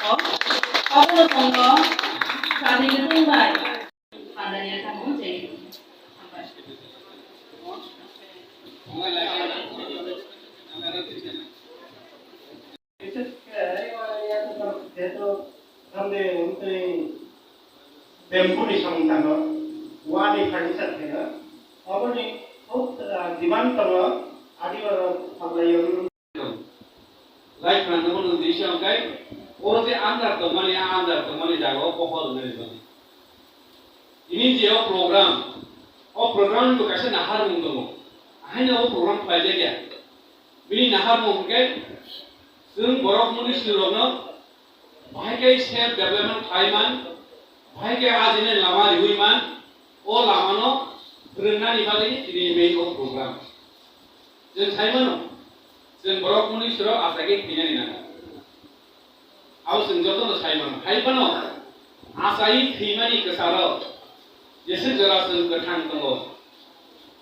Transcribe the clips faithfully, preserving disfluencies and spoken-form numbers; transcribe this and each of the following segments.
Abono tongo, sadi kwthwng bai. Pandani asamo je. Bamboo ni samung tango, wani furniture khaino, oboni huk demand tongo, adiba rok phalai yo. Lai khna nabo nwng twi se hwnkhe, oro je under tongmani, a under tongmani jaga o pohor wngnai rwmani. Tini je o program, o program ni bo kaisa naharmung tongo. Ahaino o program khlaijak ya. Bini naharmung hwnkhe, chwng borok muni swrwngno bahai khe self development khlai man, bahai khe ajini lama riui man, o lamano phwrwngnani bagwi tini main o program. Chwng sai mano, chwng borok muni swrwng achai khe thwinani nango. Abo chwng jotono sai mano. Hai phano achai thwimani kwcharo jesa jora chwng kwthang tongo.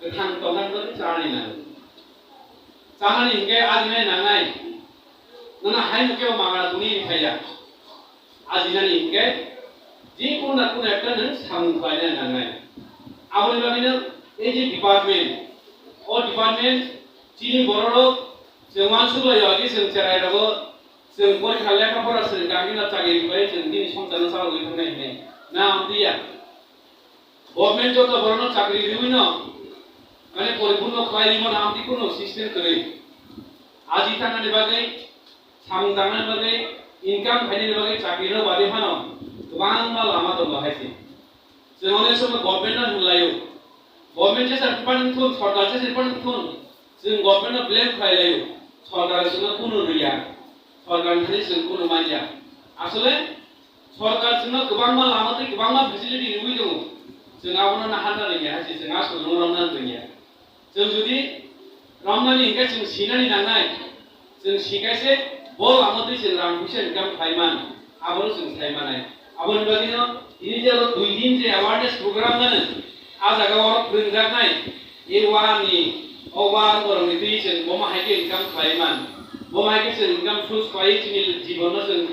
Kwthang tongna bagwi chanani nango. Chanani hinkhe ajinai nangnai. Nono hai no kebo mangna tuni phaiya. Ajinani hinkhe je kono na kono ekta nwng samung khlaina nangnai. Aboni bagwino ei je department, o department chini bororok chwng uansuk lai age chwng cherai rogo chwng porikha lekha pora chwng kagina chakri bai chwng bini songcharno chalogwi thangnai hinwi na amtwi ya. Government joto borokno chakri riwi no, mane poripurno khlai rimo na amtwi kuno system kwrwi. Aji thangnani bagwi, samung tangnani bagwi, income khainani bagwi chakri no bade phano kwbangma lama tongo hai se. Chwng onek somoy government no hinlaio. Government jesa phano thun, sorkar jesa phano thun, chwng government no blame khlai laio. Sorkar chwngno kunu rwya. Sorkar ni thani chwng kunu manya. Asole sorkar chwngno kwbangma lama tei kwbangma facility rwui tongo. Chwng abono naharna rwngya, hai se chwng aswkno romna rwngya. Chwng jodi romnani hinkhe chwng sinani nangnai, chwng sikaise bo lama twi chwng rang puisa income khlai man, abono chwng sai manai. Aboni bagwino tini je oro dui din je awareness program nani, a jaga oro phwrwngjaknai, e wa ni, o wa borokni twi chwng bomo hai khe income khlai man, bomo hai khe chwng income source khlai chini jibono chwng